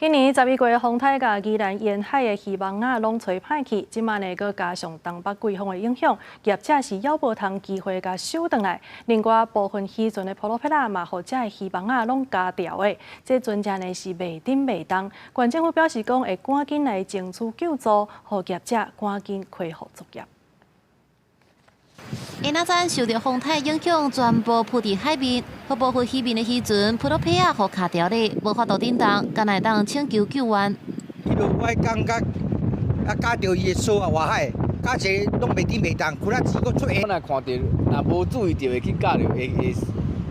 今年11月風颱共宜蘭沿海的漁網仔攏吹歹去，這馬呢閣加上東北季風的影響，業者是猶無通機會共收轉來。另外部分漁船的普魯皮拉嘛，予這个漁網仔攏咬牢的，這船隻呢是袂振袂動。縣政府表示講會趕緊來爭取救助，予業者趕緊恢復作業。煙仔棧受著風颱影響，全部浮佇海面，予部分漁民的漁船普魯皮仔予卡牢咧，無法度振動，干焦會當請求救援。伊就我感覺啊，咬著伊的索啊，外海，咬一個攏袂振袂動，跍仔舌閣出我若看著，若無注意著會去咬著，會會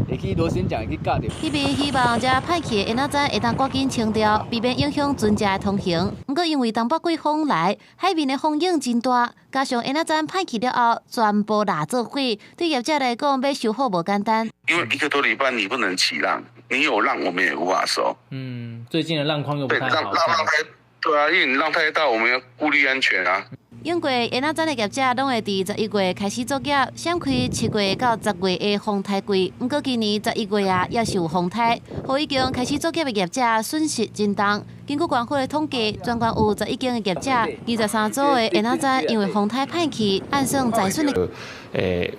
會去螺旋槳會去咬著。彼邊希望這歹去的煙仔棧會當趕緊清掉，避免影響船隻的通行。毋過因為東北季風來，海面的風湧真大，加上煙仔棧歹去了後，全部拉做伙，對業者來講欲修好無簡單。因為一個多禮拜你不能起浪，你有浪我們也無法收。嗯，最近的浪況又不太好。浪浪太，對啊，因為你浪太大，我們要顧慮安全啊。用過煙仔棧的業者攏會佇11月開始作業，閃開7月到10月的風颱季。毋過今年十一月啊，猶是有風颱，予已經開始作業的業者損失真重。根據縣府的統計，全縣有11間的業者，23組的煙仔棧因為風颱歹去，按算財損的。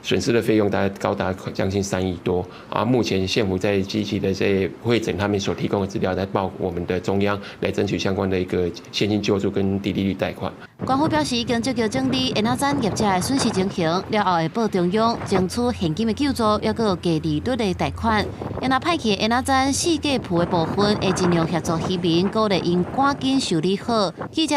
損失的費用大概高達將近3億多啊！目前縣府在積極的這彙整他們所提供的資料，來報我們的中央來爭取相關的一個現金救助跟低利率貸款。縣府表示已經積極整理煙仔棧業者的損失情形，了後會報中央爭取現金的救助，抑閣有低利率的貸款。若歹去的煙仔棧四界浮的部分，會盡量協助漁民，鼓勵𪜶趕緊修理好。記者。